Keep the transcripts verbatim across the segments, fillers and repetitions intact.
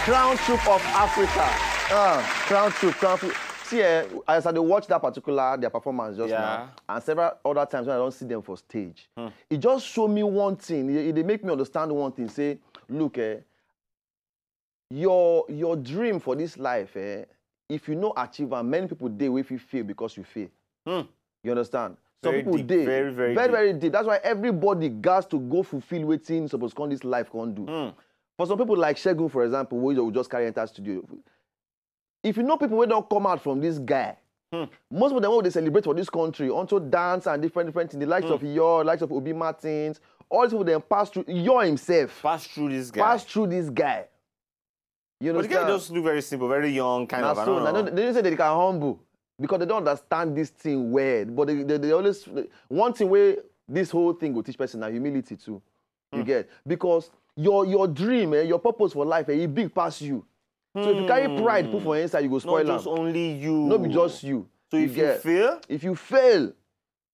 Crown Troupe of Africa. Ah, Crown Troupe, Crown Troupe. See, eh, as I dey watch that particular their performance just Yeah. now, and several other times when I don't see them for stage, it just show me one thing. It, it dey make me understand one thing. Say, look, eh, your your dream for this life, eh, if you no achieve am, many people dey wey fit fail because you fail. Hmm. You understand? Some Very people deep, dey very, very very, deep. Very deep. That's why everybody gats to go fulfill wetin suppose come this life come do. Hmm. For some people like Segun, for example, wey we just carry enter studio, if you know people wey don come out from this guy, Hmm. most of them wey dey celebrate for this country unto dance and different different things, the likes Hmm. of Iyo, likes of Obi Martins, all these people dem pass through. Iyo himself Pass through this guy. Pass through this guy. You But the guy understand? Just look very simple, very young, kind Na of. I so don't na know. no, they say they can humble because they don't understand this thing well. But they, they, they always, one thing wey this whole thing go teach person na humility too. You Hmm. Get? Because your your dream, eh, your purpose for life, eh, e big pass you. So if you carry pride put for inside, you go Not spoil am. Just only you. No be just you. So You if you get? Fail, If you fail,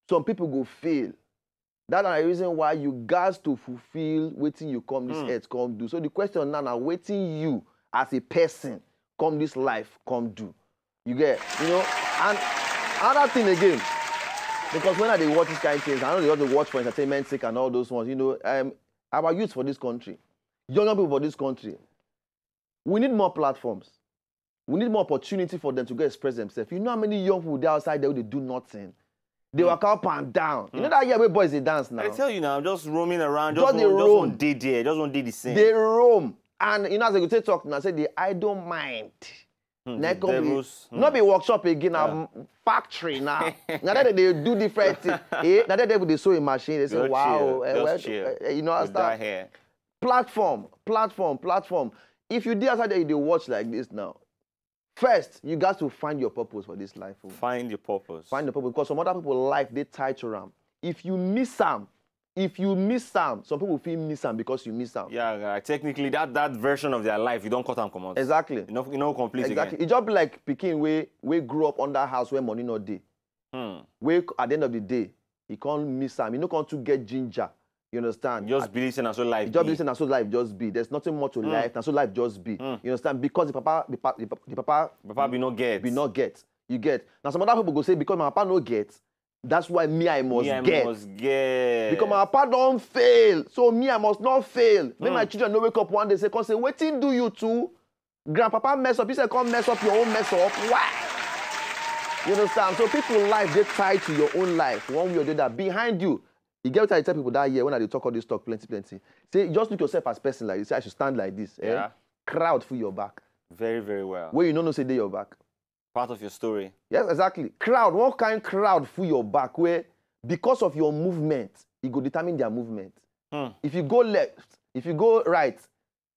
some people go fail. That na the reason why you gats to fulfill wetin you come this Hmm. earth come do. So the question now na wetin you as a person come this life come do. You get? You know, and another thing again, because when I dey watch these kind of things, I know they just dey watch for entertainment sake and all those ones. You know, um, our youth for this country, young young people for this country, we need more platforms. We need more opportunity for them to go express themselves. You know how many young people dey outside there wey dey do nothing? They waka up and down. You know that year wey boys dey dance now? I tell you now, I'm just roaming around. Just Just, dey one, just roam. One day there, just one day the same. They roam. And you know, as I go take talk now, say the idle mind. Hmm, Na the come dey- devils, hmm. No be workshop again, na factory now. Na there they do different thing. Eh? Na there they sew a machine. They say, Just wow, chill, eh, just well, chill. Eh, you know, With that start hair. Platform, platform, platform. If you dey outside there, you dey watch like this now. First, you got to find your purpose for this life. Oh. Find your purpose. Find your purpose because some other people life dey tied to am. If you miss am, if you miss am, some people fit miss am because you miss am. Yeah, uh, technically that that version of their life, you don't cut and come out. Exactly. You know, you know, complete Exactly. Again. It just be like pikin wey wey grow up under house where money no dey. Hmm. Wey at the end of the day, he can't miss am. He no come to get ginger. You understand? You just believe say na so life. He just be. Believe say na so life just be. There's nothing more to Hmm. Life. Na so life just be. Hmm. You understand? Because the papa, the, pa, the, pa, the papa, Papa be no get. Be no get. You get. Now some other people go say because my papa no get, that's why me I must Me, I get. Must get. Because my papa don't fail, so me I must not fail. Make Hmm. My children no wake up one day say, come say, wetin do you too? Grandpapa mess up, you say come mess up your own mess up. Why? You understand? So people life dey tied to your own life, one way or the other. Behind you, you get what I tell people that year when I dey talk all this talk plenty, plenty. Say just look yourself as person like this. Say I should stand like this. Eh? Yeah. Crowd for your back. Very, very well. Where you no know say dey your back. Part of your story. Yes, exactly. Crowd, one kind crowd for your back where because of your movement, it go determine their movement. Hmm. If you go left, if you go right,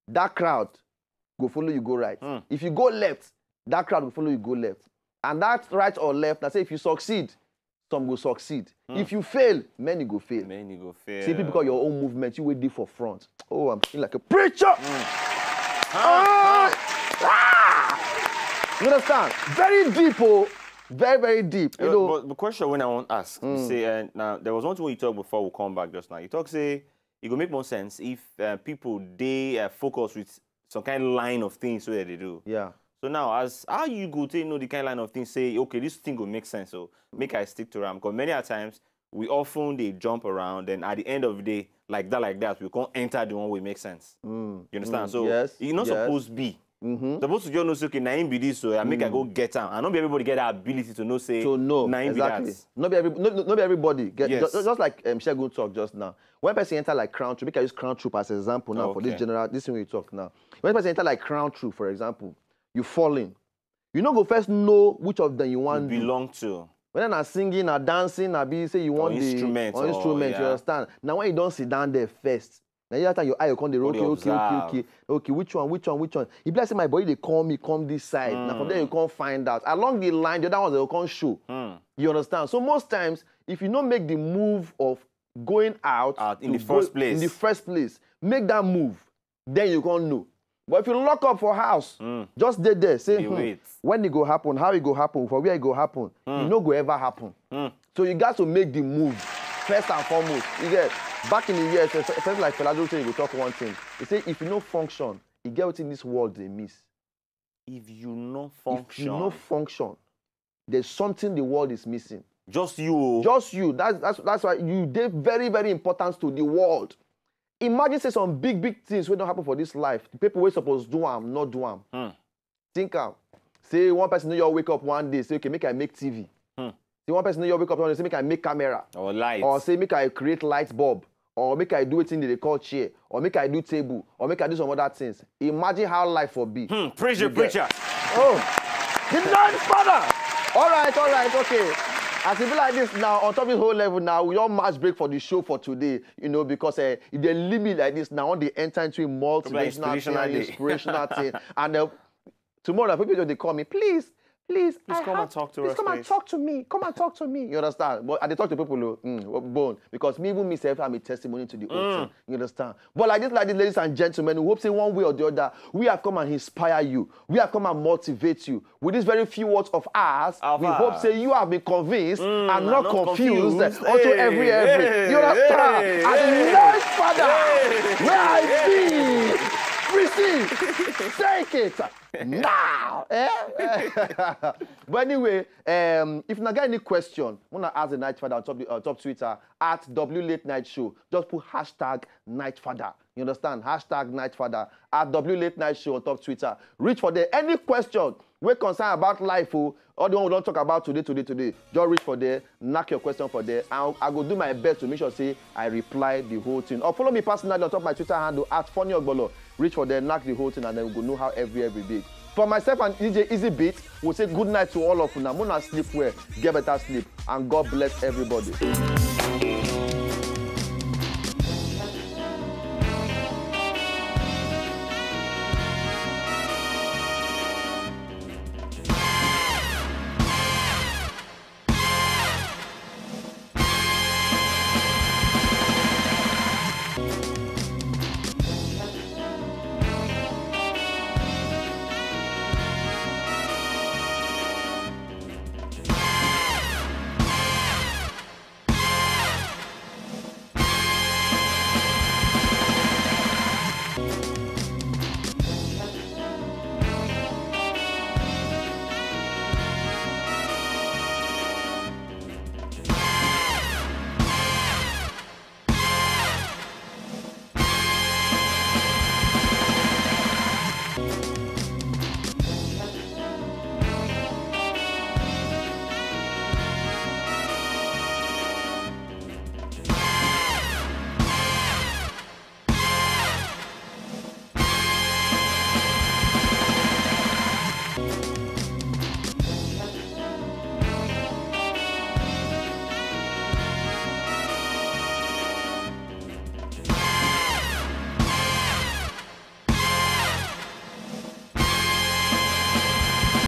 that crowd go follow you go right. Hmm. If you go left, that crowd go follow you go left. And that right or left, I say if you succeed, some go succeed. Hmm. If you fail, many go fail. Many go fail. See people because your own movement, you will be for front. Oh, I'm feeling like a preacher. Hmm. Ah! Ah! You understand? Very deep, oh, very, very deep. You Uh, know, but the question when I want to ask, you Mm. say uh, now there was one thing you talked before we come back just now. You talk say it go make more sense if uh, people dey uh, focus with some kind of line of things where they do. Yeah. So now, as how you go to know the kind of line of things, say okay, this thing go make sense. So make I stick to am because many a times we often they jump around, and at the end of the day, like that, like that, we can't enter the one way make sense. Mm, You understand? mm, So yes, it's not yes. Supposed to be. Mm-hmm. Supposed to just know say okay, na him be this, so I make I go get am. And not be everybody get that ability to know say To know na him exactly. Be that. Not be every, not, not be everybody. Get, Yes. just, just like um, Segun talk just now. When person enter like Crown Troupe, make I use Crown Troupe as example now for this Okay. General, this thing we talk now. When person enter like Crown Troupe, for example, you fall in. You no go first know which of them you You want to. Belong to. Whether na singing, na dancing, na be say you want the instrument, or or, instrument, you yeah. Understand? Now when you don't sit down there first, now you have time your eye you come dey Go okay, dey okay, okay, observe. Okay, okay, which one, which one, which one? If like say my body they call me, come this side. Now from there you Mm. Can't find out. Along the line, the other ones they will come show. Hmm. You understand? So most times, if you no make the move of going out, Out in to the go first place. In the first place, make that move, then you can't know. But if you lock up for house, Mm. Just dey there, say Dey hmm, wait. When it go happen, how it go happen, for where it go happen, Mm. it no go ever happen. Hmm. So you got to make the move first and foremost. You get back in the years, a person like Fela Johnson, you go talk one thing. He say if you no function, E get wetin this world dey miss. If you no If you no function, function, there's something the world is missing. just you. o. Just you. That's that's that's why you dey very very important to the world. Imagine say some big big things wey don happen for this life. The people wey suppose do am no do am. Hmm. Think am. Say one person no just wake up one day say, okay, make I make T V. Hmm. Say one person no just wake up one day say, make I make camera. Or light. Or say make I create light bulb, or make I do wetin dem dey call chair, or make I do table, or make I do some other things. Imagine how life for be. Hmm, preacher, You get- preacher. Oh, the ninth father. All right, all right, okay. As e be like this now, on top of the whole level now, we don match break for the show for today, you know, because uh, if they leave me like this now, I wan dey enter into a motivational inspirational thing, day. Inspirational thing. And uh, tomorrow, people just dey call me, please, please, Please I come have- and talk to please us, come and please. Talk to me, come and talk to me. You understand? But I dey talk to people, oh, mm, bone, because me even myself, I'm a testimony to the whole Mm. thing. You understand? But like this, like this, ladies and gentlemen, we hope say one way or the other, we have come and inspire you. We have come and motivate you. With these very few words of ours, Of we hope ours. Say you have been convinced Mm, and not not confused, confused. Onto Hey, every every. hey, You understand? hey, And the hey, ninth father, hey, where I hey. be, receive, take it now. Eh? But anyway, um, if you get any question, wanna ask the ninth father on top, the, on top Twitter at W Late Night Show. Just put hashtag ninth father. You understand? Hashtag ninth father at W Late Night Show on top Twitter. Reach for there. Any question wey concern about life, oh, all the one we don talk about today, today, today, just reach for there, knock your question for there, and I go do my best to make sure say I reply the whole thing. Or follow me personally on top my Twitter handle at Funny Ogbolo. Reach for there, knock the whole thing, and then we go know how every every big. For myself and D J Easy Beat, we say good night to all of una. Una sleep well, get better sleep, and God bless everybody.